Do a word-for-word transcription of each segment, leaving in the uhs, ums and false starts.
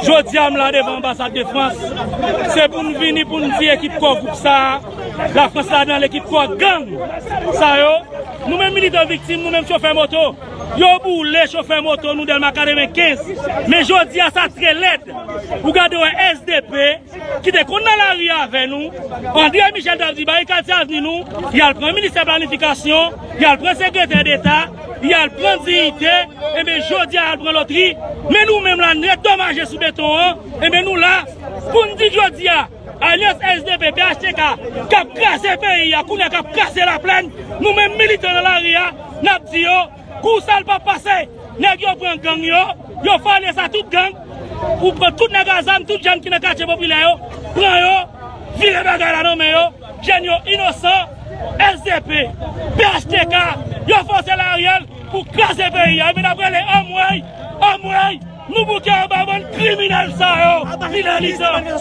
Jodi a m la devan anbasad de Frans. Se pou n vini pou n di ekip Core Group sa a, Lafrans ladan l, ekip Core gang sa yo. Nou menm militan viktim, nou menm chofè moto, yo boule chofè moto nou Dèlma katrevenkenz. Men jodi a sa trè lèd. Ou gade wè S D P ki te konn nan lari avè nou, André Michel t ap di barikad se avni nou, y al pran ministè planifikasyon, y al pran sekretè deta, y al pran diyite, enben jodi a y al pran lotri. Men nou menm la n ret dòmaje sou beton an, enben nou la pou n di jodi a, alyans S D P P H T K k ap kraze peyi a, kounye a k ap kraze Laplèn, nou menm militan nan lari a, n ap di yo, kou sa l p ap pase, nèg yo pran gang yo, yo fale sa tout gang, ou pran tout nèg a zam, tout jèn ki nan katye popilè yo, pran yo, vire bagay la nan men yo, jèn yo inosan, S D P, P H T K, yo fòse Ariel pou kraze peyi a, epi n ap rele anmwey, anmwey, nou bouke anba bann kriminèl sa yo, aba kriminèl,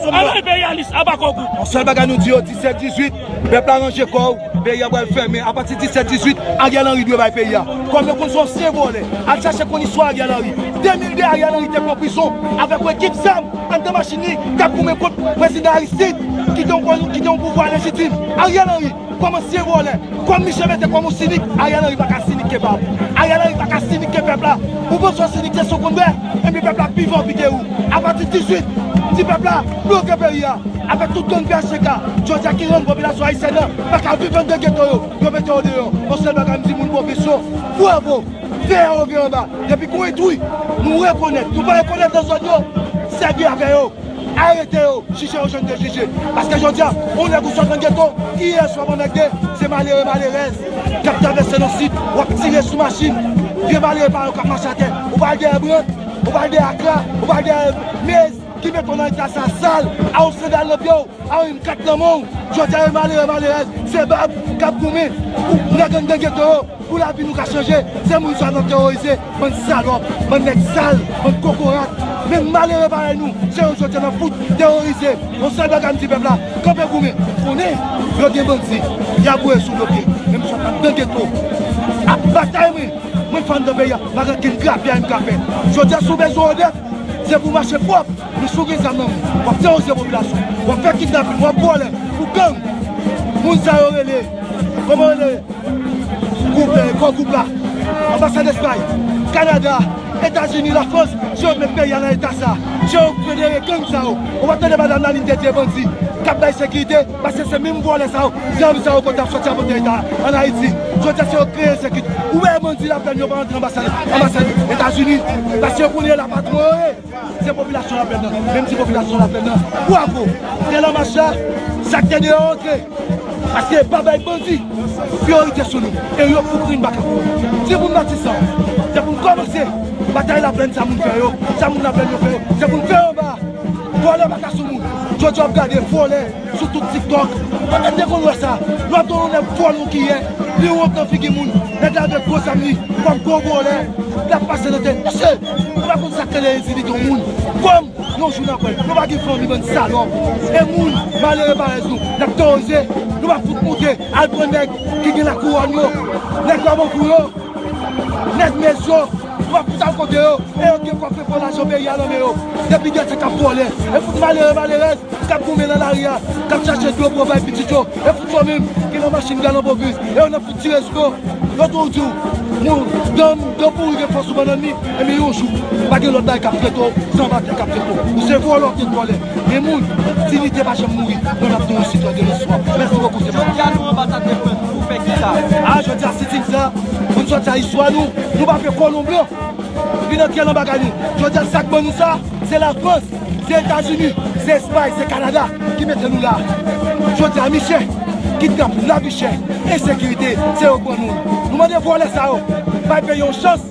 aba enperyalis, aba Core Group. Yon sèl bagay nou di yo, disèt dizuit, pèp la ranje kò w, peyi a pral fèmen. Apati disèt dizuit, Ariel Henry dwe bay peyi a. Kòm yo konn se yon ansyen vòlè, al chache konn istwa Ariel Henry. De mil de, Ariel Henry te pran prizon avèk yon ekip zam anndan machin li k ap goumen kont prezidan Aristide, ki te yon, ki te yon pouvwa lejitim. Ariel Henry, kòm ansyen vòlè, kòm misye mete kòm yon sinik, Ariel Henry pa ka sinik kebab. Ariel Henry pa ka sinik ke pèp la. Ou panse w sinik se sa w konn wè? Enben pèp la pi vivan pike ou. Apati dizuit, di pèp la, bloke peyi a. Avèk tout gang P H T K, jodi a ki rann popilasyon ayisyèn nan pa ka viv anndan geto yo, yo mete yo deyò. Yon sèl bagay m di moun pwofesyon, bravo! Fè yo gen anba. Depi gon etwi, nou rekonèt. Nou pa rekonèt nan zòn yo, sèvi avè yo. Arete yo, jije yo jan n dwe jije. Paske jodi a, yon nèg ou sot nan geto, yè swa pandan de, se malere, malerèz k ap travèse nan sid, w ap tire sou machin. Vye malere pa yo k ap mache atè. Ou pral dèyè Brant, ou pral dèyè Akra, ou pral dèyè Mez, ki mete w nan eta sa sal, a yon sandal nan pye w, a yon M kat nan men w. Jodi a, e malere, malerèz, se bab k ap goumen pou nèg anndan geto yo, pou lavi nou ka chanje. Se moun sa n ap teworize, bann salòp, bann nèg sal, bann kokorat. Men malere parèy nou, se yo jodi a n ap fout teworize. Yon sèl bagay m di pèp la, kanpe goumen. Konnen yo gen bandi, y ap voye sou do pye. Men m sot anndan geto, ap batay mwen, mwen fè anndan peyi a, m pa gen okenn grapyay m ka fè. Jodi a, si w bezwen Odette, se pou w mache pwòp. Men si w gen zam nan men w, w ap teworize popilasyon, w ap fè kidnapin, w ap vòlè pou gang. Moun sa yo rele, kòman yo rele? Gwoup, eh, Core Group la, anbasad Espay, Kanada, Etazini, Lafrans, se yo k met peyi a nan eta sa. Se yo k federe gang sa yo. Ou pa tande madanm Laline te di e bandi k ap bay sekirite, paske se menm vòlè sa yo, zam sa yo pote ap soti ap pote eta ann Ayiti. Jodi a se yo k kreye ensekirite. Ou wè bandi Laplèn yo pa rantre anbasad, anbasad Etazini, paske yo konnen la patwon yo ye. Se popilasyon Laplèn nan. Men m di popilasyon Laplèn nan, bravo! Te nan mach la, sa k te deyò antre. Paske pa bay bandi priyorite sou nou. E yo pou kri n pa ka pou yo. Timoun Matisan, se pou n kòmanse batay Laplèn, sa moun fè yo, sa moun Laplèn yo fè yo. Se pou n fè yo anba. Vòlè pa ka sou moun. Jodi a w ap gade vòlè sou tout TikTok. Kote n te konn wè sa? Lè w ap tande yon nèg vòlè yon kiyè, li wont nan figi moun. Nèg la avèk gwo zam li, kòm gwo vòlè, l ap pase nan tèt. Mesye, nou pa konn sa k rele rezilite yon moun. Kòm yon jou n ap wè, nou pa gen fanmi, bann salòp. E moun, malere parèz nou, n ap teworize. Nou pa fout moute, al pran nèg ki gen lakouwòn yo, nèg Labankou yo, nèg Mez yo, nou pa fout al kote yo. E yo gen kòfre fò lajan peyi a nan men yo. Depi gen sa k ap vòlè, e fout malere, malerèz k ap goumen nan lari a, k ap chache dlo pou yo bay pitit yo, e fout yo menm ki nan machin Galan Bovis, e yo nan fout tire sou yo. Yo tou di w, moun, dan, dan pouri gen fòs sou bannann li, enben yon jou, pa gen lòt bagay k ap trete w, se anba tè k ap trete w. Ou se vòlè, ou te vòlè. Men moun, diyite pa janm mouri, nou n ap gen yon sitwa de lespwa. Mèsi bokou, se pa. Jodi a nou anbasad de Frans, pou fè kisa? A, jodi a sitin sa, pou n sòti a istwa nou, nou pa fè kolon blan vin antre nan bagay nou. Jodi a sa k ban nou sa, se Lafrans, se Etazini, se Espay, se Kanada ki mete nou la. Jodi a michè, kidnapin, lavi chè, ensekirite, se yo k ban nou. Nou mande vòlè sa yo bay peyi yon chans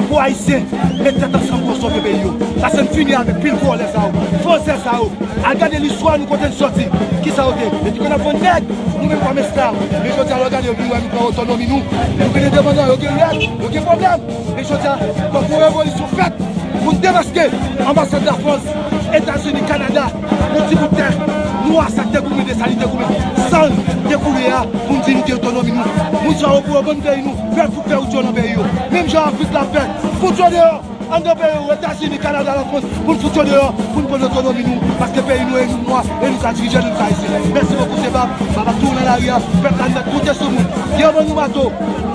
pou Ayisyen met tèt ansanm pou yo sove peyi yo. Paske n fini avèk pil vòlè sa yo, fransè sa yo. Al gade listwa nou kote n sòti. Kisa yo te? Yo te konn ap vann nèg, nou menm kòm esklav. Men jodi a lè w gade yo vin wè nou pran otonomi nou. Nou vin endepandan, yo gen règ, yo gen pwoblèm. Men jodi a, fòk yon revolisyon fèt pou n demaske anbasad Lafrans, Etazini, Kanada, yon ti bout tè. Nwa sa k te goumen de sa li te goumen san l te koule a pou n di nou gen otonomi nou. Moun sa yo pou yo vann peyi nou, fè fout fè wout yo nan peyi yo. Menm jan Afrik la fè, fout yo deyò anndan peyi yo, Etazini, Kanada, Lafrans, pou n fout yo deyò, pou n pran otonomi nou, paske peyi nou e nou nwa, e nou ka dirije l, e nou ka isi. Mèsi bokou, se Bab, Bab ap tounen lari a, pèp la nèt, koute sou moun. Gen anvan nou mato,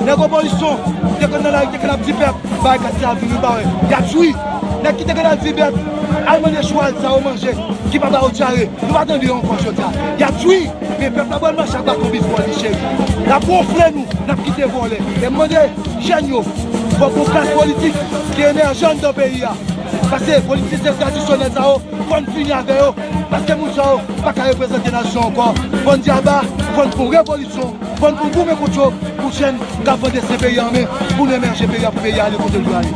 nèg opolisyon, te konn nan lari, te konn ap di pèp, bay kat sa vini ba wè. Y ap jwi. Nèg ki te konn al di bèt, al mande chwal sa yo manje, ki pa ba yo dyare. Nou pa tande yo ankò jodi a. Y ap jwi. Men pèp la pral mache ak baton bifon li cheri. L ap wonfle nou, n ap kite vòlè. E m mande jèn yo, fòk yon klas politik ki emèje anndan peyi a. Paske politisyen tradisyonèl sa yo, fò n fini avè yo. Paske moun sa yo pa ka reprezante nasyon ankò. Fò n di aba, fò n fè yon revolisyon. Fò n pou goumen kont yo pou jèn k ap vande se peyi a men pou n emèje peyi a, pou peyi a ale kote l dwe ale.